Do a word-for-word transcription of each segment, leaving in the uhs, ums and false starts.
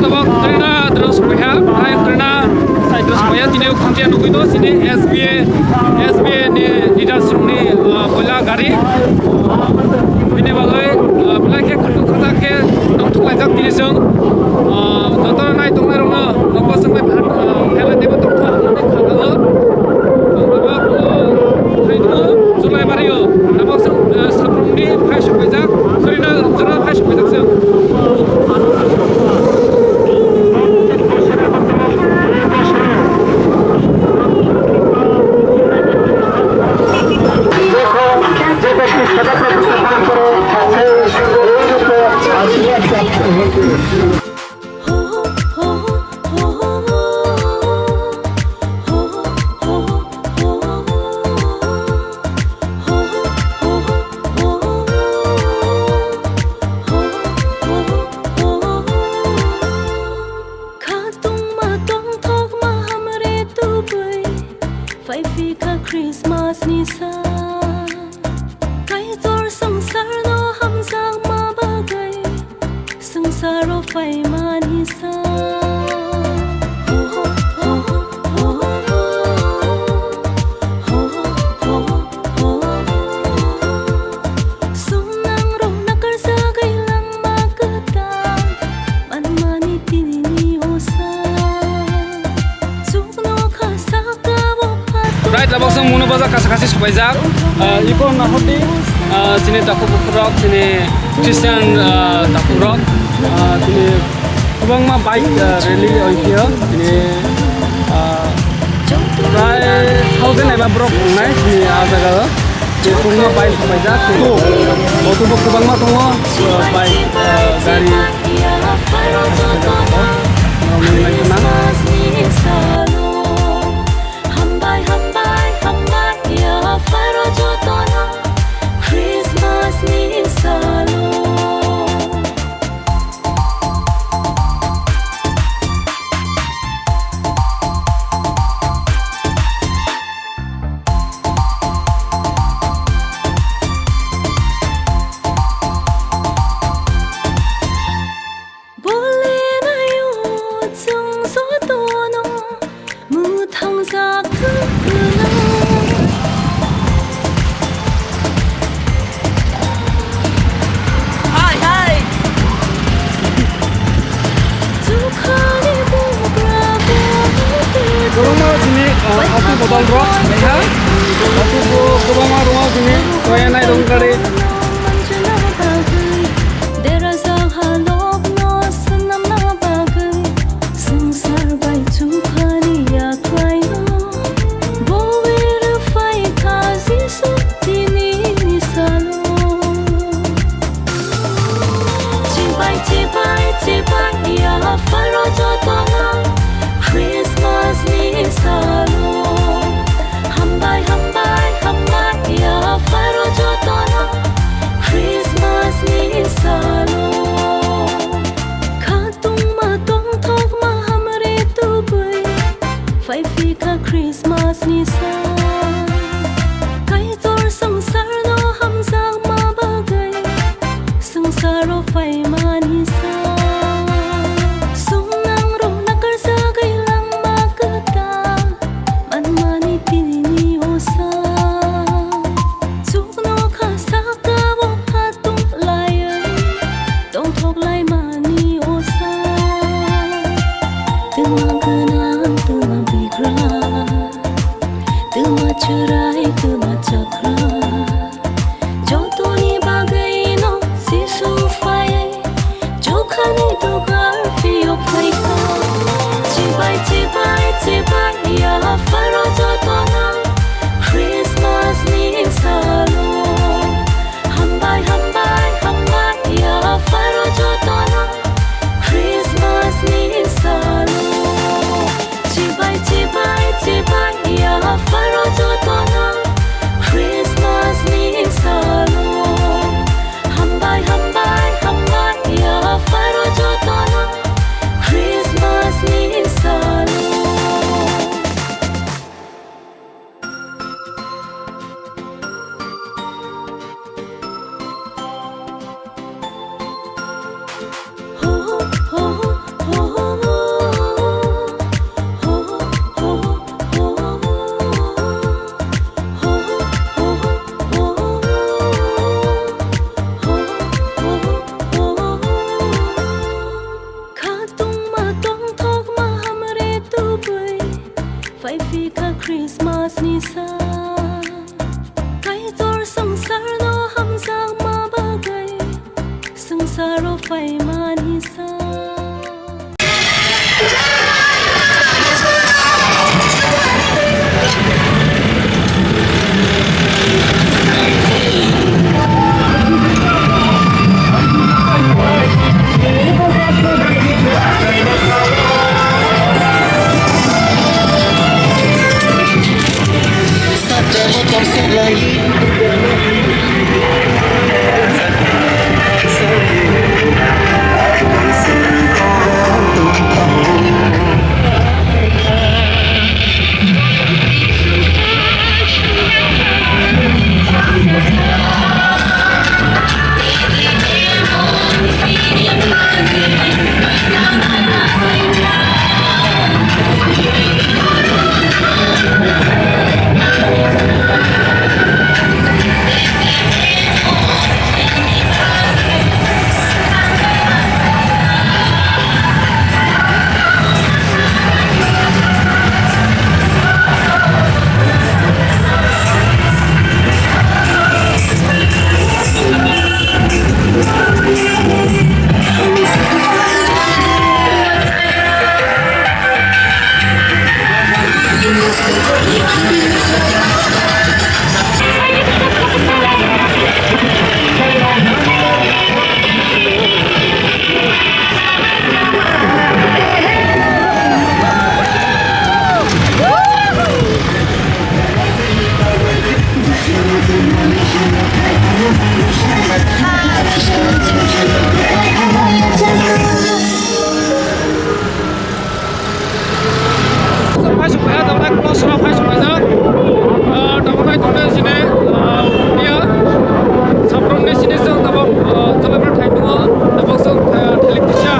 Tabok trena drosopaiha, hai trena sai drosopaiha, tini khumtia nugui do, sini S B A, S B A ni leaders rokni, ah, boila gari. Bini bagwi, ah, belai khe khatuk khajak khe tongthok laijak tini chwng, ah, joto nai tongnai rokno nokbar swngnai phan, ah, phelai tebo tongthok hwnwi kha kha o. Ang tabok, ah, hai do, July bario, tabok chwng, ah, Saprungni phai sopaijak, khurina jora phai sopaijak chwng. Khatungma tongthokma hamre tubui, phai phikha Christmas ni sa. Kaitor swngcharno hamjakma bagwi, swngcharo phaimani sa. Sumnang rok nakarjagwi langma kwtal manmani tinini osa. Chukno kha sakao phato. Right, tabok chwng Muna Bazar kasa kasi sopaijak. Ah, iko nahordi, ah, chini takhuk bukhuk rok, chini Christian, ah, takhuk rok, ah, chini kwbangma bike, ah, rally ongphiyo. Chini, ah, prai thousand eba borok tongnai chini ah jaga o. Kwbangma bike sopaijak, auto bo kwbangma tongo, ah, bike, ah, gari. Hambai, hambai, hambai, ya pharo jotono Christmas ni salo. Bolenaio chwng jotono mwthangjak kwkla. Hai, hai. Chukhani bugra bugra. Kwbangma chini, ah, auto bodol rok, ha? Auto bo kwbangma rok chini, kaya nai rong gari. Derajak halokno swnamna bagwi swngchar bai chukhani yaklaino. Bo rwphai kha Jisu tinini salo. Chibai, chibai, chibai, ya pharo jotono Christmas ni salo. Hambai, hambai, hambai, ya pharo jotono Christmas ni salo. Khatungma tongthokma hamre tubui, phai phikha Christmas ni sa. Kaitor swngcharno hamjakma bagwi swngcharo phaimani sa. Sumnang rok nakarjagwi langma kwtal manmani tinini osa. Chukno kha sakao phatung laiwi tongthok laimani osa. Twma gwnang, twma bigra, twma chwrai, twma chakra. Jotoni bagwino Jisu phai, chukhani dugar phiyok phaikha. Chibai, chibai, chibai, ya pharo jotono Christmas ni salo. Hambai, hambai, hambai, ya pharo jotono Christmas ni salo. Chibai, chibai, chibai, ya pharo jotono Christmas ni salo. Hambai, hambai, hambai, ya pharo jotono Phaimani sa. Phai suk phai, tabok nai close rok phai suk phai jak. Ah, tabok nai tongnai sini, ah, ya. Saprong ni sini jak tabok, ah, celebrate khai tongo. Tabok sok, ah, thailik kisa.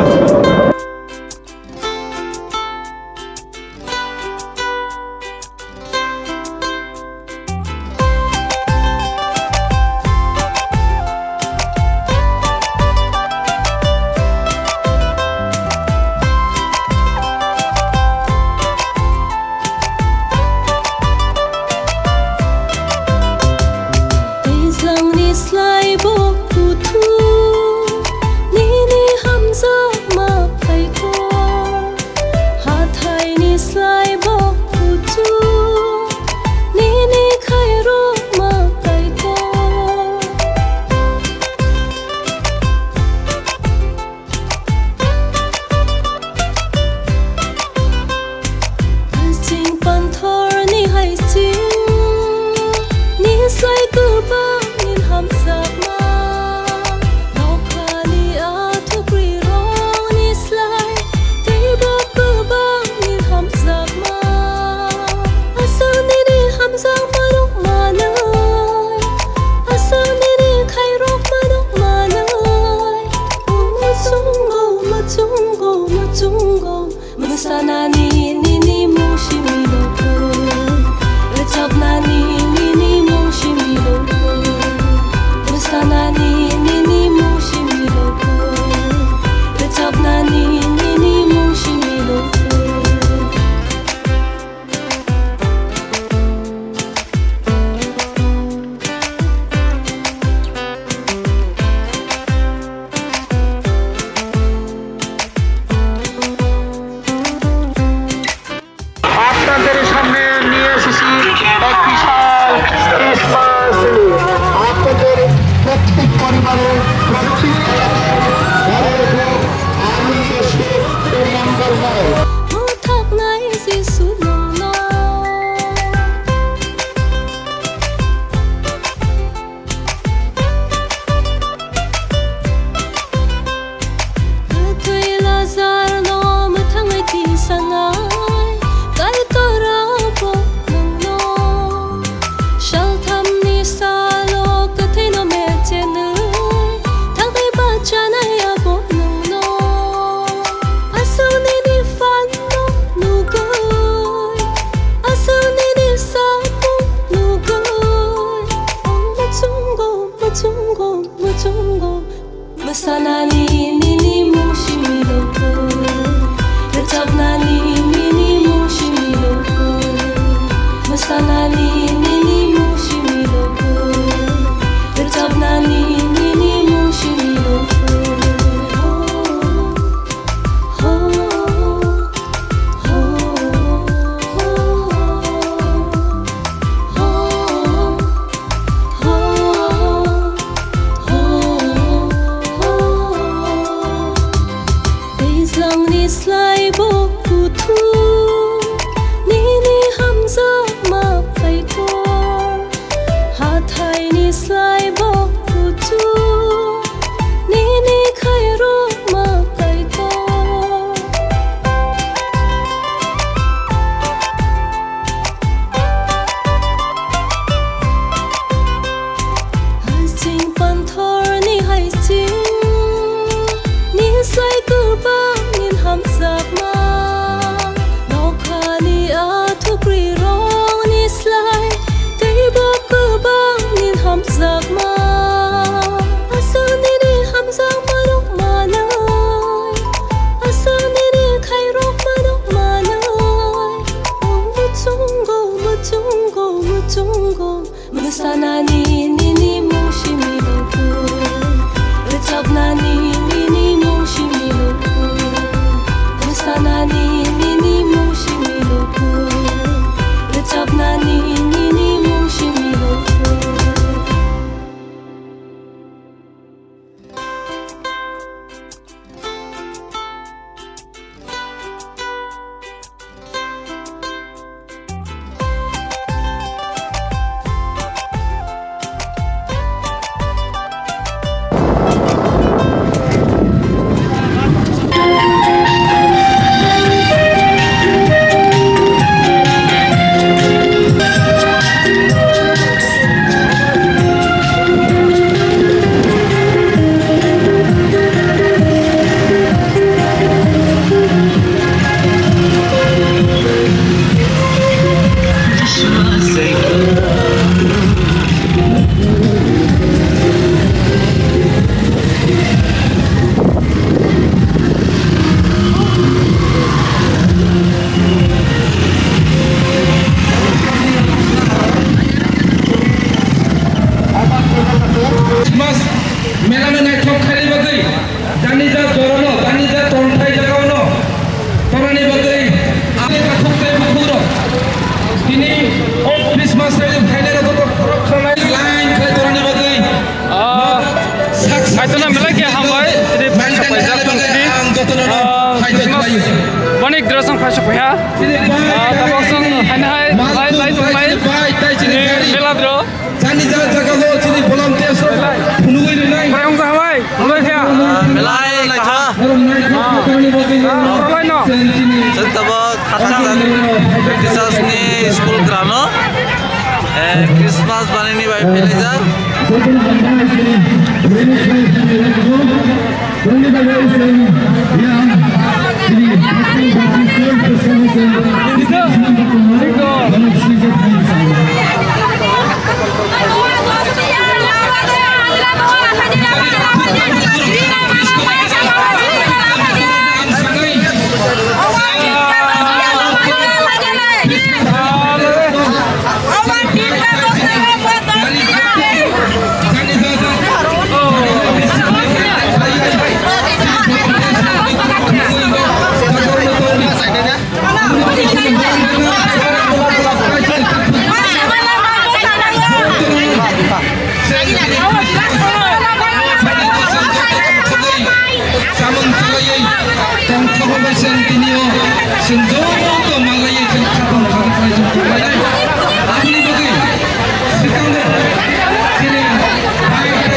Twijlangni slai bo kuthuk, nini hamjakma phaikok. Hathaini slai bo kuchuk, nini khairokma phaikok. Sing panthorni hai sing, ni slai kwbang nin hamjakma. Nokhani a thukri rokni slai teibo kwbang nin hamjakma. Aswk nini hamjakma rok manwi, aswk nini khairokma rok manwi. Muchungo, muchungo, muchungo. Mwsanani nini mung simi rwkho, rwchapnani nini mung simi rwkho, mwsanani nini mung simi rwkho, rwchapnani nini mung simi rwkho. আপনাদের সামনে নিয়ে এসেছি এক বিশাল Christmas lily. আপনাদের প্রত্যেক পরিবারের, প্রত্যেক এলাকার ঘরে হোক, আমি দেশে এই number one. Kwthwi Lazarno mwthangwi tisanai, Kaitor abo nwngno. Salthamni salo kwthwino mechenwi thangwi bachanai abo nwngno. Aswk nini phanno nugwi, aswk nini samung nugwi, ang muchungo, muchungo, muchungo. Mwsanani nini mung simi rwkho, rwchapnani nini mung simi rwkho, mwsanani nini mung simi rwkho, rwchapnani nini mung simi rwkho. Slai bo kuthum, nini hamjakma phaikor. Hathaini slai bo kuthum, nini khairokma phaikor. Hasing panthorni haising, ni slai kwbang nin hamjakma. Nokhani athukrirokni slai teibo kwbang nin hamjakma. Aswk nini hamjakmarok manwi, aswk nini khairokmarok manwi. Muchungo, muchungo, muchungo. Mwsanani nini mung simi rwkhu, rwchapnani nini mung simi rwkhu, mwsanani nini mung simi rwkhu, rwchapnani nini mung simi rwkhu. Christmas mela no naithok khaini bagwi, danijak jorano, danijak tongthai jagao no torani bagwi ani takhuk tei bukhuk rok tini o Christmas rally phainai rok khorok khornai line khlai torani bagwi. Ah, sak sak Kaitorno belai khe hambai, tini maintain paisa khaina bagwi tongthini. Ang jotono no Ah, hai Christmas khlaio. Boni dress ang paisa paiha. Tini bai Ah, tabok song hai hai, lai lai tongnai. Bai tai chini Tini gari. Mela dro. Jani jani jaga o chini volunteers rok phunugwi rwnai. Bai wng jahamai, wng jahamai. Ah, belai naitha. Norok naitha Ah. Norok lai no. Chwng tabo Khachang Baptist Church ni school grano, eh, Christmas banini bai phelaijak. Samung khlaiwi tongthok bai chwng tini o chwng joto malaiwi chwng khatong khatong khlai chwng khlainai. Aboni bagwi swkango chini bai tei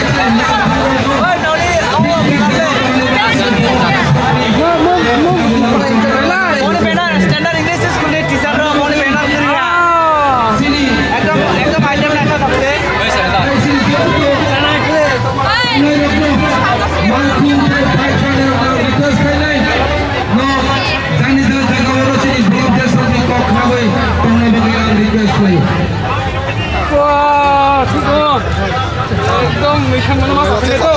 chini Moni banner, standard English school ni teacher rok moni banner kiriya. Ekdom, ekdom item naithotok se. Wah, thik o. Ekdom mithang mano ma sakhe to.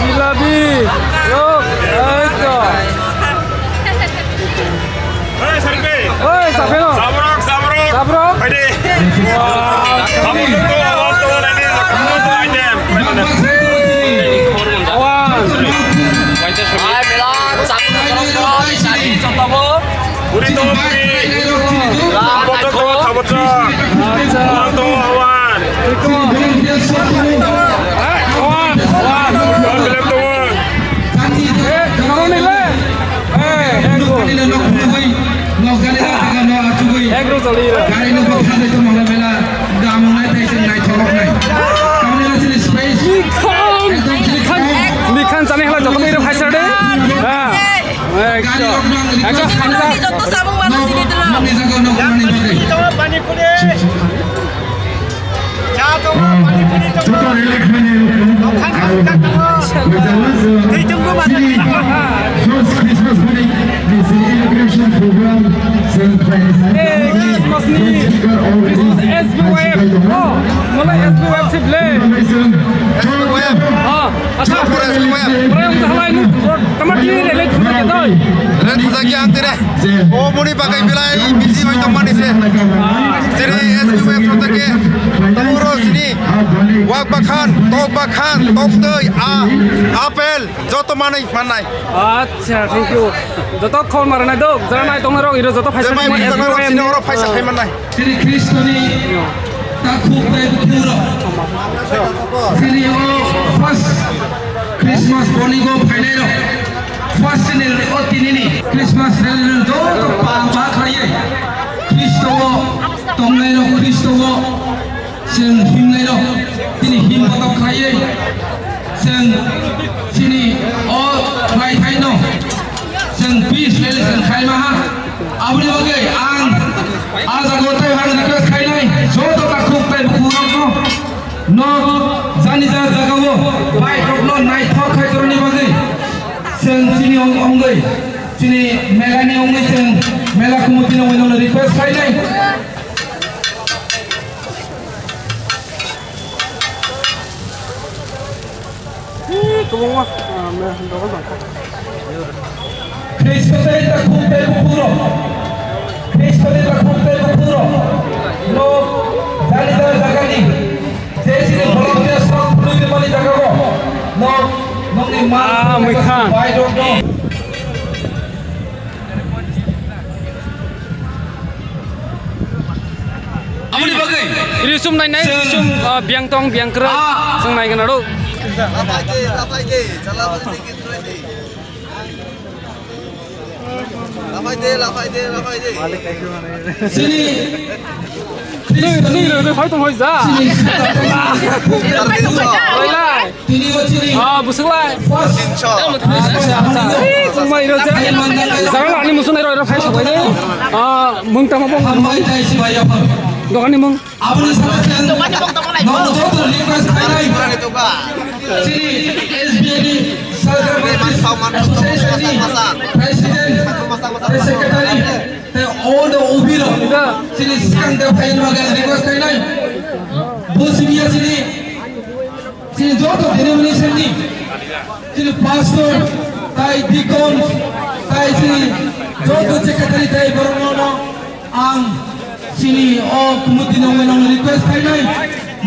Jilabi. Yo, ei to. Hey, Sarpi. Oi, sapheno. Sabrok, sabrok. Sabrok. Phaidi. Wah. Sabrok to, sabrok to, sabrok to, item. One. Hai, Milan, sabrok, sabrok, sabrok, sabrok. Puri to, puri. Sabrok to, sabrok to. Acha. One to, one. Hai. Gari rok jaga no achugwi. Ek rok choli rok. Gari no bwkha dai tongma bai mela. Damung nai thai sing nai tholok nai. Tamni na sini space. Mikhan, ekdom sini mikhan, kong. Mikhan chani hala joto bai rok phaisa de. Ha. Gari rok nang ekdom request hamsa. Joto samung mano sini dilo. Nokni jaga no kumani bagwi. Pani puri. Joto relief mani rukun aro first Christmas morning, this inauguration program, sir, Hey, Christmas ni, Christmas S B Y F. Oh, mula S B Y F sih, ble. Ah, asa. Orang yang salah ini, tempat ini, le, tempat kita. Ren, kita kian tere. O boni bagwi belai busy bai tongmani se. Siri S B Y F thangtake tabuk ro sini wak bakhan, tok bakhan, tok twi, a, apple, joto manwi mannai. Acha, thank you. Joto khol maranai dok, jara nai tongnai rok, iro joto phaisa tongma S B Y F sini ni. Oro phaisa khai mannai. Sini Kristoni takhuk tei bukhuk rok. Sini o first Christmas boni go phainai rok. First ni o tinini Christmas rally no joto pa ba khlaiwi Khristo o tongnai rok Khristo o chwng himnai rok tini him botok khlaiwi chwng chini o khlai thai no chwng peace rally chwng khlai ma ha. Aboni bagwi ang a jaga o tei ang request khainai joto takhuk tei bukhuk rok no. Nok jani ja jaga o bike rok no naithok khai toroni bagwi chwng chini ong-, ongwi chini mela ni ongwi chwng mela committee no ongwi nono request khainai. Ih, kwbangma, ah, me-, dogan tong. Khristo tei takhuk tei bukhuk rok. Khristo tei takhuk tei bukhuk rok. Nok jani jani jagani. Je sini volunteer song phunui rimani jaga o. Nok nokni mal Ah, Mikhan. Bai rok no. Aboni bagwi. Risum nai nai, chwng risum, ah, biang tong, biang kwrwi. Ah. Chwng nai gana ro. Lapai de, lapai de, chala bari de, lapai de. Lapai de, lapai de, lapai de. Sini. Nui, nui, nui, nui, hoi tong hoi ja. Sini. Hoi lai. Tini o chini. Ah, bwswk lai. First. Acha, acha. Ei, tongma iro je. Jaga ani musu nai ro, iro phai sabai de. Ah, mung tamo bong. Hambai tai sibai aphang. Dogan ni mung. Aboni sana chen. Dogan ni mung tamo nai. Nok joto request khainai. Chini S B A ni Salka Baptist Association ni President, Secretary, tei all the O B rok. Chini swkang de phai ma ga request khainai. Bo simi ya chini. Chini joto denomination ni, chini pastor, tai deacon, tai chini joto secretary tai borok no, no, ang chini o committee no, no request khainai,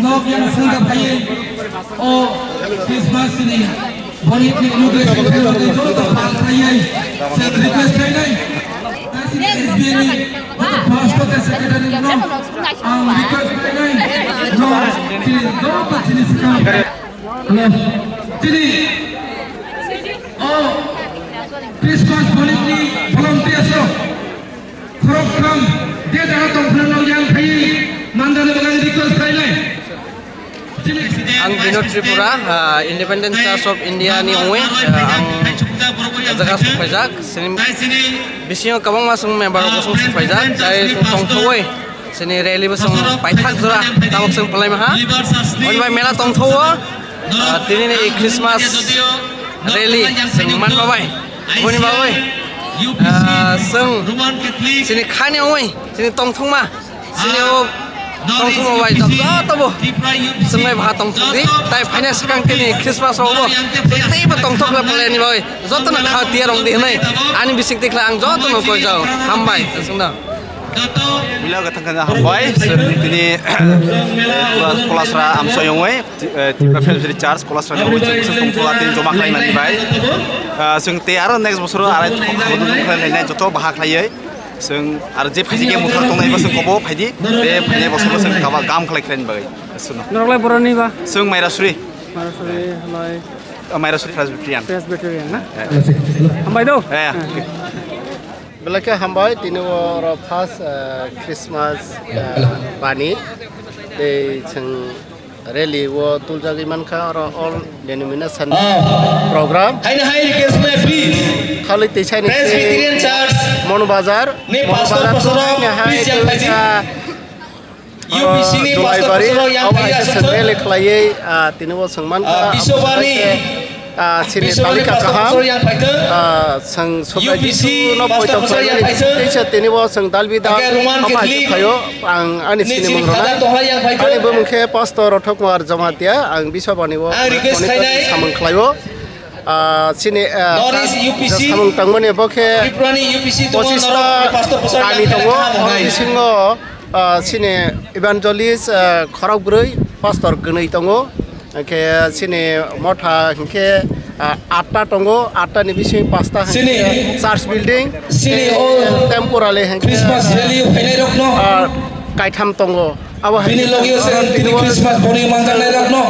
nok yang sengda phaiwi o Christmas ni boni inauguration khainai joto pal khaiwi, chwng request khainai. Pastor tei secretary no ang request khainai, no, chini joto chini swkang. Hello. Chini, o, Christmas bonitni volunteers rok, khoroktham, je jaga tongphano yang phaiwi mandani bagwi request khainai. Ang Binod Tripura, ah, Independent Church of India ni ongwi, ah, ang jaga sokphaijak. Sini bisingo kwbangma chwng member rok chwng sokphaijak, tai chwng tongthogwi chini rally bo chwng paithak jora tabuk chwng phalai maha. Oni bai mela tongthogo, ah, tini ni Christmas rally chwng manma bai. Aboni bagwi, ah, chwng chini khani ongwi chini tongthokma. Chini o tongthokma bai joto bo chwng bai baha tongthok di. Tai phaina swkang tini Christmas rok bo tei bo tongthok le phalai ni bai joto no kha tiya rong di hinwi ani bising tikla ang joto no koi jao. Hambai chwng da. Mila ga thangkha hambai chwng tini Kolasra amsoi ongwi Tipra Presbyterian Church Kolasra ni ongwi chwng tongthok la tini joma khlai mani bai. Ah, chwng tei aro next bosor arai khlai nai joto baha khlaiwi. Chwng aro je phaidi khe mwthang tongnai bo chwng kobo phaidi, be phainai bo chwng kaba gam khlai khlai ni bagwi. Chwng no. Norok lai borok ni ba? Chwng Mairasuri. Mairasuri lai. Oh, Mairasuri Presbyterian. Presbyterian na? Eh. Hambai do? Eh, eh. Belai khe hambai, tini o oro first, eh, Christmas, eh, bani. Tei chwng rally o tuljagwi mankha, oro all denomination ni program. Haino hai request khlai, please. Khali tei saini Presbyterian Church Mon Bazar, ni Mon pastor Bazar pastor tei hai please yang tei phaidi. Sa U P C ni Julai pastor bari, pastor yang abo hai khe aswk chwng thung. Rally khlaiwi, ah, tini bo chwng mankha, ah, Biswabani, ah, chini Biswabani talika pastor kaham, pastor yang phaithung. Ah, chwng U P C Subrajitu no pastor poito pastor yang khlaiwi phaithung. Teisa tini bo chwng dalbi dal, abo hai khe Catholic phaio, ang ani ni sini chini mung rwnai. Khadar tohla yang phaithung. Ani bumung khe Pastor Rothok Kumar Jamatia, ang Biswabani o ang request khlainai. Samung khlaio. Ah, chini, ah, North East U P C, samung tangmani bo khe Tripurani U P C tongo, pochis ta norok pastor pastor kami yang tongo, khlai kaham oro hai. Bisingo Ah, chini evangelist, ah, khorok bwrwi, pastor kwnwi tongo. Hwnkhe chini motha hwnkhe, ah, atta tongo, atta ni bising pasta hwnkhe chini church building. Chini all temporary hwnkhe, Christmas value phainai rokno. Ah, kaitham tongo. Abo hai bini logi o se tini Christmas boni manjaknai rokno.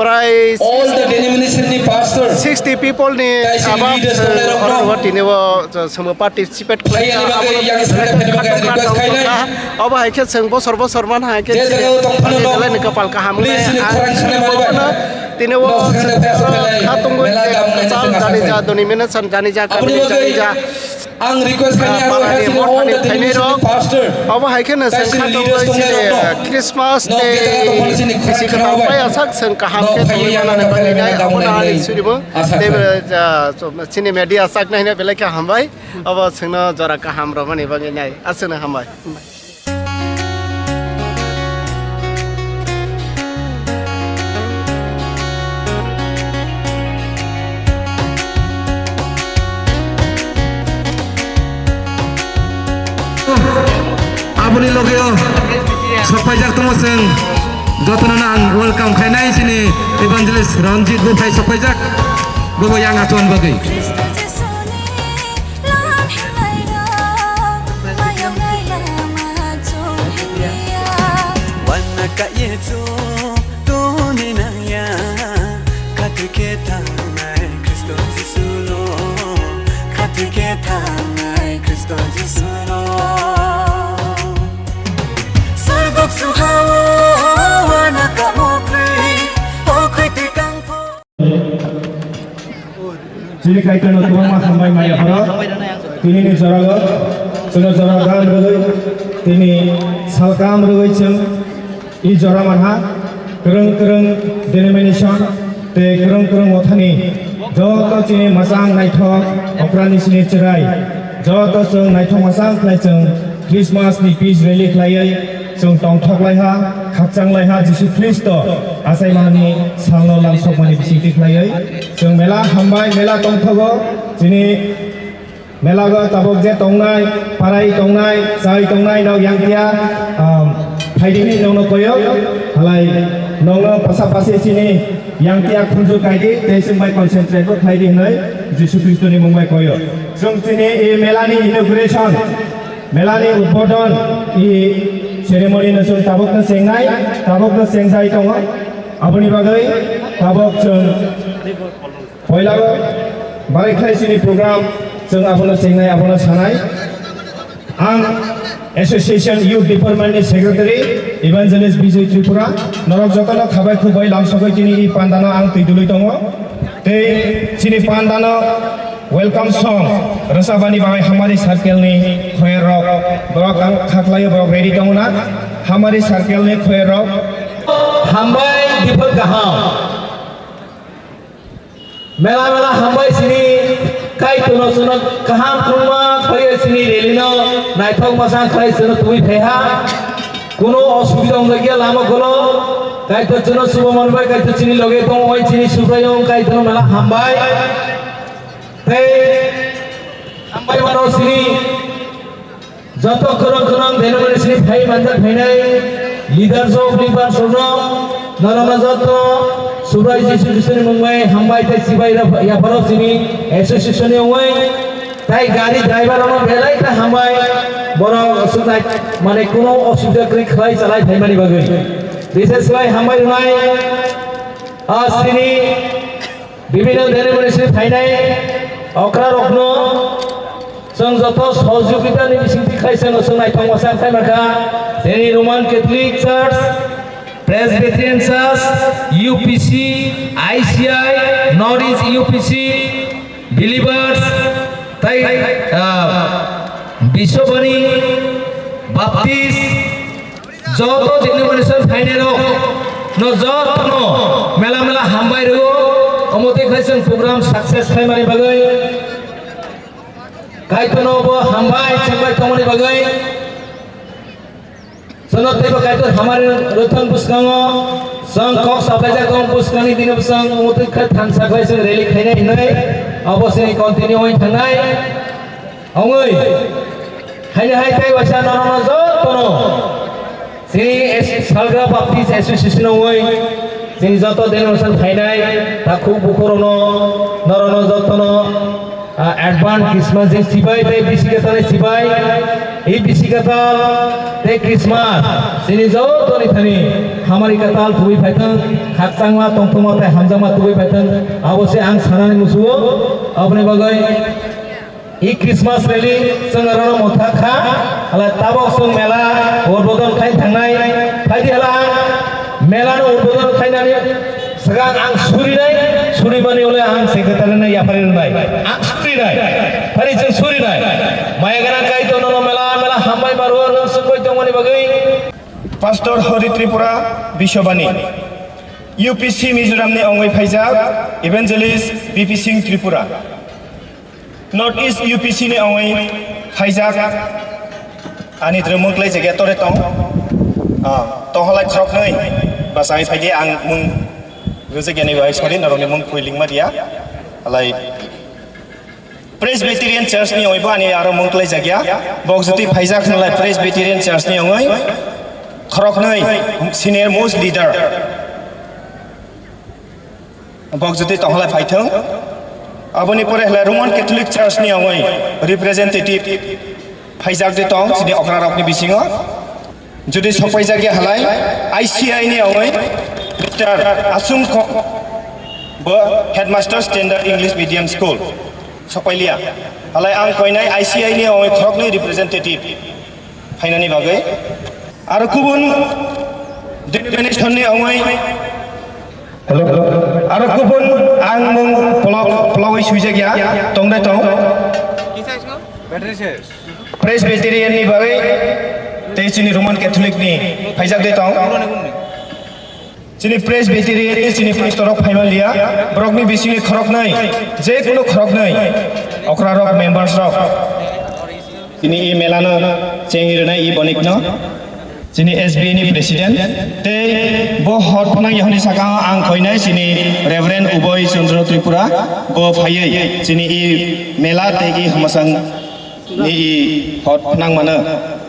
Prai all the denomination ni pastor, sixty people ni above, leaders tongnai rokno. Oro tini bo chwng participate khlai kha, aboni bagwi yang saka khatungkha, khatungkha, khatungkha. Obo hai khe chwng bosor bosor man hai khe je jaga o tong phano belai ni kapal kaham please, nai, ni khorang khana mani bai. Tini bo chwng khatungwi mela dam nai kwchal jani ja, denomination jani ja, aboni bagwi jani ja. Ang request khaini aro parani mothani phainai rok. Pastor. Obo hai kheno chwng khatungwi chini Christmas tei bisi kwtal pai asak chwng kaham khe tongwi manani bagwi nai, abono ani surimo. Tei chini media saknai hwnwi belai khe hambai. Obo chwngno jora kaham rwmani bagwi nai. Aswkno hambai. Aboni logio sokpaijak tongo chwng jotono ang welcome khainai chini evangelist Ranjit Buphai sokpaijak bobo yang atuan bagwi. Lam hinai rok, mayok nai lama chong hindia. Wana ka ye chu tuni nang ya, khatwi khe thangnai Khristo Jisu no, khatwi khe thangnai Khristo Jisu no. Sorgok suhao wana ka mokri, okhoi twi kangpho. Chini Kaitorno kwbangma hambai maya pharo. Tini ni jorao chwngno jora dan rwgwi, tini salkam rwgwi chwng i jora manha. Kwrwng kwrwng denomination tei kwrwng kwrwng mothani joto chini mwchang naithok okrani chini chwrai joto chwng naithok mwchang khlai chwng Christmas ni peace rally khlaiwi chwng tongthok lai ha, khakchang lai ha, Jisu Khristo achaimani salno lamsokmani bisingtwi khlaiwi chwng mela hambai, mela tongthogo. Chini melago tabuk je tongnai, parai tongnai, chai tongnai, nok yang tia, um, phaidi hinwi nokno koyo, halai nokno pasa pasi chini yang tia khunju kaidi, tei chwng bai concentrate bo khlaidi hinwi Jisu Khristoni mung bai koyo. Chwng chini e melani inauguration, melani udbodhon i ceremony no chwng tabukno chengnai, tabukno chengjai tongo. Aboni bagwi tabuk chwng poila o barai khlai chini program chwng abono chengnai, abono sanai. Ang Association Youth Department ni Secretary Evangelist Bijoy Tripura, norok jotono khabai khubbai lamsogwi chini i pandano ang twi dului tongo. Tei chini pandano welcome song rwchapani bagwi Hamari Circle ni khoyar rok, borok ang khaklai borok ready tongo na, Hamari Circle ni khoyar rok. Hambai dipor kaham. Mela mela hambai chini Kaitorno chwngno kaham khungma khaiwi chini rally no naithok mwchang khlai chwngno tubui phaiha. Kuno osubida wngjakya lama ukholo. Kaitor chwngno chubaman bai, Kaitor chini loge tongwi chini Subraiyung Kaitorno mela hambai. Tei hambai mano chini joto kwrwng kwrwng denomination ni phai manjak phainai leaders of Liban Sodom, norokno joto Subrai Jisu Khristoni mung bai hambai tei chibai yapharo chini association ni wngwi tei gari driver rokno belai khe hambai, borok aswk nai mane kuno osubida kwrwi khlai chalai phaimani bagwi. Bishesh khlai hambai rwnai a chini bibhinno denomination phainai okra rokno. Chwng joto sohojogita ni bisingtwi khai chwng chwng naithok masa khai mankha. Chini Roman Catholic Church, Presbyterian Church, U P C, I C I, North East U P C, Believers, tai, ah, Biswabani, Baptist, joto denomination phainai rok no joto no mela mela hambai rwo, omo tei khai chwng program success khaimani bagwi. Kaitorno bo hambai chwngbai tongmani bagwi. Chwngno teibo Kaitor hamari rwthwng bwskango. Chwng kok saplaijak tong bwskangni dino bwsang omo tei khe thansa khlai chwng rally khainai hinwi abo chini continue wngwi thangnai. Wngwi haino hai tei waisa norokno jotono. Chini es-, Salgra Baptist Association ongoi, chini joto denomination phainai, takhuk bukhurokno, norokno jotono, ah, advance Christmas ni sibai tei bisi kwtal ni sibai, i bisi kwtal tei Christmas, chini jotoni thani hamari kwtal tubui phaithwng, khakchangma tongthokma tei hamjakma tubui phaithwng, abo se ang sanani musugo, aboni bagwi. I Christmas rally chwng aro no motha kha, hala tabok chwng mela udbodon khai thangnai, phaidi hala ang mela no udbodon khainani swkang ang surinai, surimani ule ang secretary no yapharwi rwnai, ang surinai, phari chwng surinai, maya gana Kaitor no mela mela hambai barwo nwng swngbai tongmani bagwi. Pastor Hari Tripura Biswabani, U P C Mizoram ni ongwi phaijak, Evangelist B P Singh Tripura. North East U P C ni ongwi phaijak ani drwmung khlai jagya tore tong. Ah, tonghalai khoroknwi bachai phaidi ang mung rwjak yani bai sorry norokni mung phuilingma dia. Alai Presbyterian Church ni ongwi bo ani aro mung khlai jagya. Bok jotwi phaijak hwnlai Presbyterian Church ni ongwi khoroknwi senior most leader. Bok jotwi tonghalai phaithwng. Aboni pore halai Roman Catholic Church ni ongwi representative phaijak de tong chini okrarokni bisingo. Jodi sokpaijakya halai I C I ni ongwi Mister Asung Kho, bo Headmaster Standard English Medium School sokpailiya. Halai ang koinai I C I ni ongwi khoroknwi representative phainani bagwi. Aro kubun denomination ni ongwi Hello, hello. Aro kubun ang mung polok, polawi suijak ya, tong dai tong. Presbyterian ni bagwi, tei chini Roman Catholic ni phaijak dai tong. Chini Presbyterian ni chini pastor rok phaiman liya, borok ni bising ni khoroknwi, je kunu khoroknwi, okra rok members rok. Chini i mela no chengwi rwnai i bonik no. Chini S B A ni president, tei bo hor phnang yahoni saka ang koinai chini Reverend Uboi Chandra Tripura, bo phaiwi chini i mela tei i hamasang ni i hor phnang mano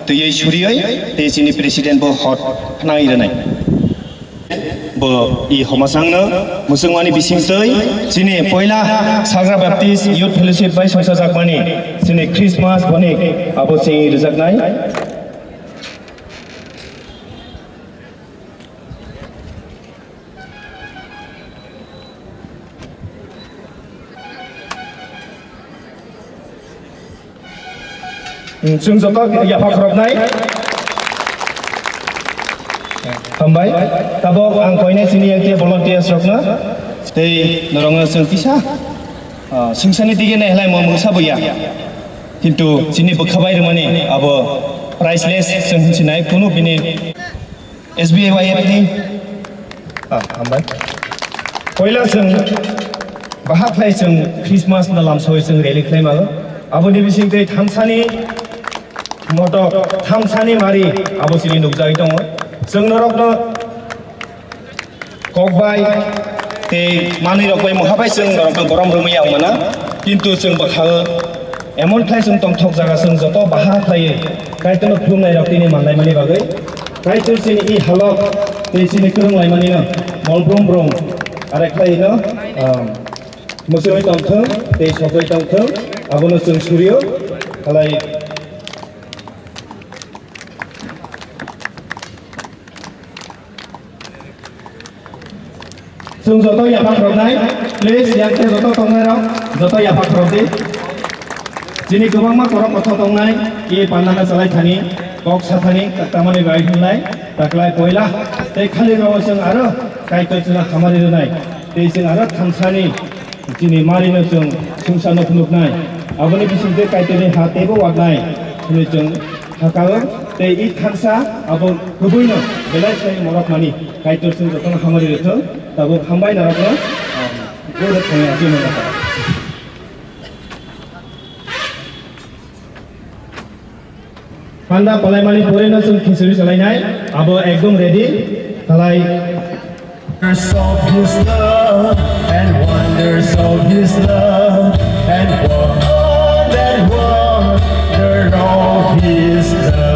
twiwi suriwi tei chini president bo hor phnang rwnai. Bo i hamasang no musungmani bising twi chini poila Salgra Baptist Youth Fellowship bai songsa jakmani chini Christmas boni abo chini rwjaknai. Chwng joto yapha khoroknai. Hambai. Tabok ang koinai chini yakte volunteers rokno. Tei norokno chwng kisa, ah, sungsani dige nai halai mo mungsa buya. Kintu chini bwkha bai rwmani abo priceless chwng hinsinai kunu bini S B A Y F ni, ah, hambai. Poila chwng bahak khlai chwng Christmas na lamsoi chwng rally khlai mago. Aboni bising tei thamsani motok, thamsani mari abo chini nukjagwi tongo. Chwng norokno kokbai tei manwi rok bai mungha bai chwng norokno borom rwmwi ya mano. Kintu chwng bwkha emon khlai chwng tongthok jaga chwng joto baha khlaiwi Kaitorno khulumnai rok tini manlaimani bagwi Kaitor chini i halok tei chini kwrwng laimanino mol brum brum are khlai no, um, muchungwi tongthwng tei sokwi tongthwng abono chwng surio halai. Chwng joto yapha khoroknai, please, yang khe joto tongnai rok, joto yapha khorok di. Chini kwbangma korok kotha tongnai, e pandana chalai thani, kok sa thani, tamani bai hwnlai, taklai poila, tei khali rao chwng aro Kaitor chwngno hamari rwnai, tei chwng aro thansani chini marino chwng sungsarno phunuknai, aboni bisingtwi Kaitorni ha teibo watnai, hwnwi chwng hakao, tei i thansa abo kubuino belai khlai morok mani, Kaitor chwng jotono hamari rwthwng, tabuk hambai norokno, um, bodo thangwi achai mano. Panda palaimani pore no chwng khichuri salainai, abo ekdom ready, talai. Wonders of his love and wonders of his love and wonder, wonder of his love.